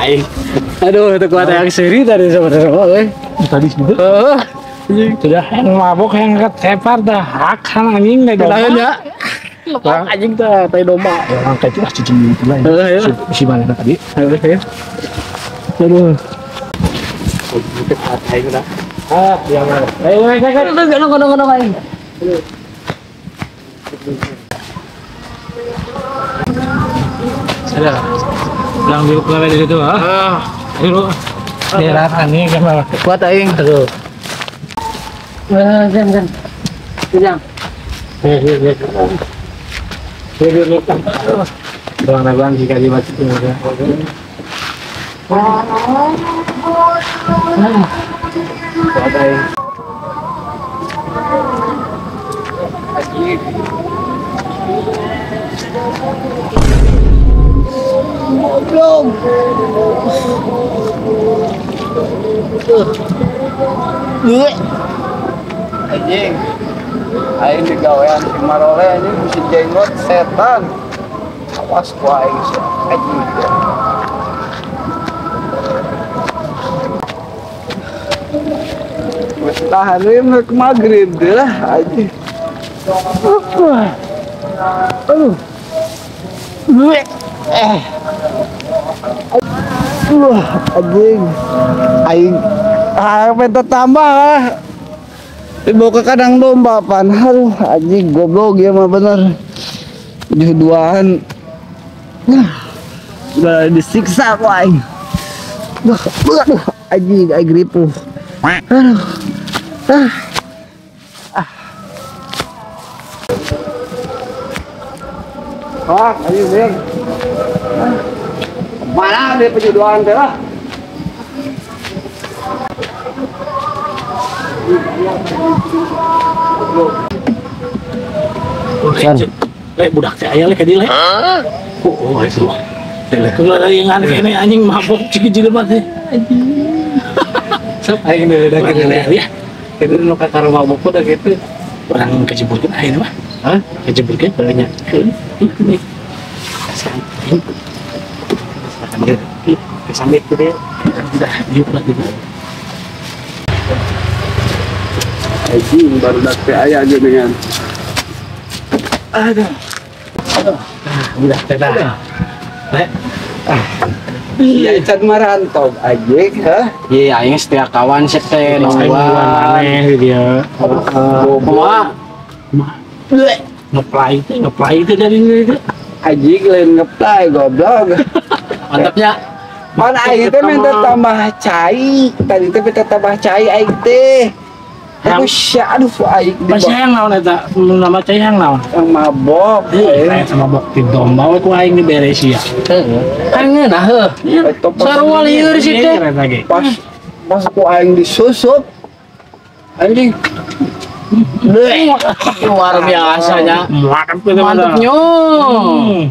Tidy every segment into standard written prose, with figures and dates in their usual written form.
Aing. Aduh, itu kuat yang seri tadi sebenarnya euy. Tadi gitu. Heeh. Sudah yang mabok yang ketepar dah hak kan anjing teh domba. Ya. Lepak anjing teh tai domba. Ya orang kayak ah cicing gitu lah. Si mana tadi? Heeh. Aduh. Aing udah. Ah, yang mana? Ayo, ayo, ayo. Nongkrong aing. Ada. Bilang dulu keluar dari situ, ah. Ayo. Daerah anjing kan. Kuat aing. Aduh. Jam jam. Jam. Bang jika dibaca itu. Kuat aing. Goblok. Anjing. Aing digawean si Marole anjing bisi jenggot setan. Awas ku aing anjing. Wes tahan we ke magrib deh lah anjing. Aduh. Wah, anjing. Aing minta tambah lah. Dibawa ke kandang domba pan. Aduh, anjing goblok ya mah bener. 7-2-an. Nah, udah disiksa ku aing. Duh, aduh, anjing aing ripuh. Aduh. Ah. Ah, anjing bener. Mana dia penjuduan teh lah. Budak teh aya le ka dieu le. Oh, itu. Keluar dari yang aneh anjing mabok ciki jelema teh. Anjing. Sok aing deui da kitu ya. Kitu nu kakara mabok da kitu. Orang keceburkeun aing mah. Hah? Keceburkeun banyak. Ini. Sampai gede udah diuk lagi. Anjing baru dak teh aya aja dengan. Aduh. Udah teh dah. Lek. Iya can marantog anjing hah? Iya aing setia kawan sih teh nungguan aneh dia. Kumaha? Ngeplay teh dari ini. Anjing lain ngeplay goblok. Mantapnya. Pan aing teh minta tambah cai. Tadi teh minta tambah cai aing teh. Aduh, aduh aing di. Pas hayang naon eta? Nama cai hayang naon? Yang mabok. Aing sama mabok di domba we ku aing diberesi ya. Heeh. Kan ngeunah heuh. Sarua lieur sih teh. Pas ku aing disusup. Anjing. Luar biasanya. Mantapnya.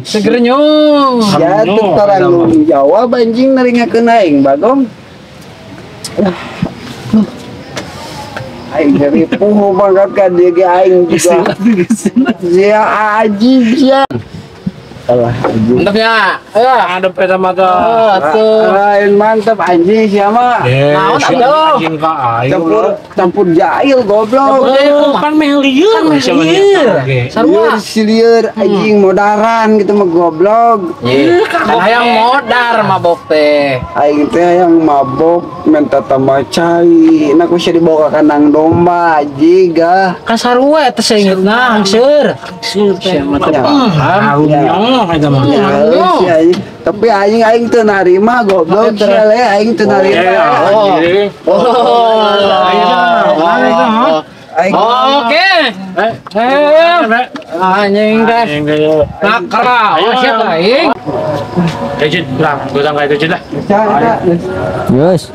Segernya. Ya teu taranggung jawab anjing naringakeun aing bagong. Aing ripuh banget kan dia ge aing juga. Sia anjing sia. Alah anjing. Mantapnya. Ya, ada peta mata. Tuh. Lain mantap anjing sia mah. Naon atuh? Anjing ka aing. Campur jahil goblok. Kan meh lieur. Sarua si lieur anjing modaran gitu mah goblok. Kan hayang modar mabok teh. Aing teh hayang mabok minta tambah cai. Nah ku sia dibawa ka kandang domba anjing gah. Kan sarua eta saingetna hangseur. Hangseur teh. Ya. Tapi aing aing teu narima goblok sia le aing teu narima. Oh. Oke. Anjing teh. Nakra, siap aing. Jin, kurang godang ka itu Jin lah. Yes.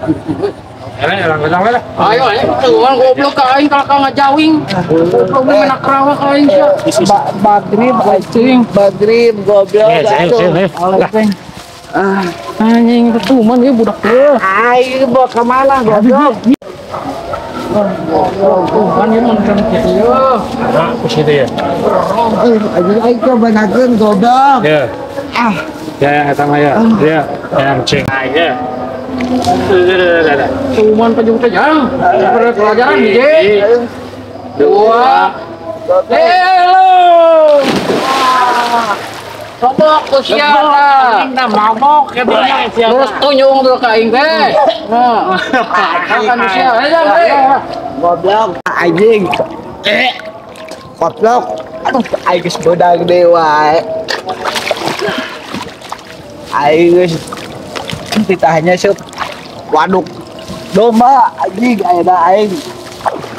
Orang godang lah. Ayo, ayo, tuan goblok ka aing kalau ka ngajawing. Goblok mah nakrawa ka aing sia. Bagrib anjing, bagrib goblok. Ah, anjing ketuman ieu budak teh. Aing bawa ka mana goblok? Kan ieu mun kan kieu. Nah, ku situ ya. Anjing aing ka banakeun goblok. Ya. Ya, eta mah ya. Ya, yang ceng aja. Udah. Cuman pajung teh jang. Pelajaran hiji. Dua. Telu. Sobok ku sia tah. Anjing tah mabok katanya sia. Terus tunjung tuh ka aing teh. Nah. Makan sia. Ayo jang teh. Goblok anjing. Goblok. Aduh, aing geus beudang deui wae. Aing geus titahnya seup waduk domba anjing ayeuna aing.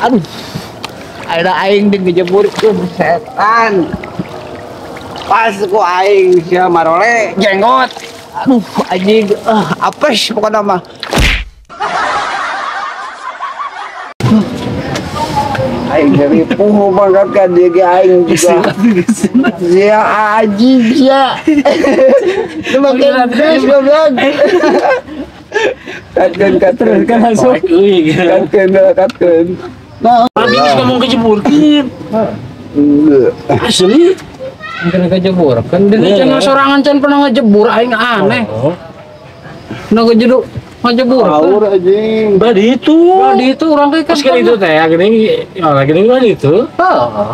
Aduh. Ayeuna aing digejeburkeun setan. Pas ku aing sia marole jenggot. Aduh anjing, apes pokona mah. Aing jadi puhu banget kan dia aing juga. Sia anjing sia. Lu makin geus goblok. Katkeun kan langsung. Katkeun. Nah, abi geus ngomong kejeburkeun. Asli. Mungkin ngejebur kan dina cenah sorangan can pernah ngejebur aing aneh. Nah ngejeduk ngejebur. Power anjing. Badi itu. Badi itu urang teh kan. Pas itu teh ya gini, ya gini badi itu. Heeh.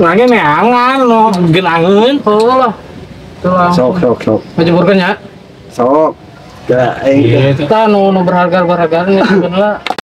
Urangnya neangan no genangeun. Heuh lah. Sok. Ngejeburkeun nya. Sok. Ya aing. Tah nu berharga-berharga nya sebenarnya.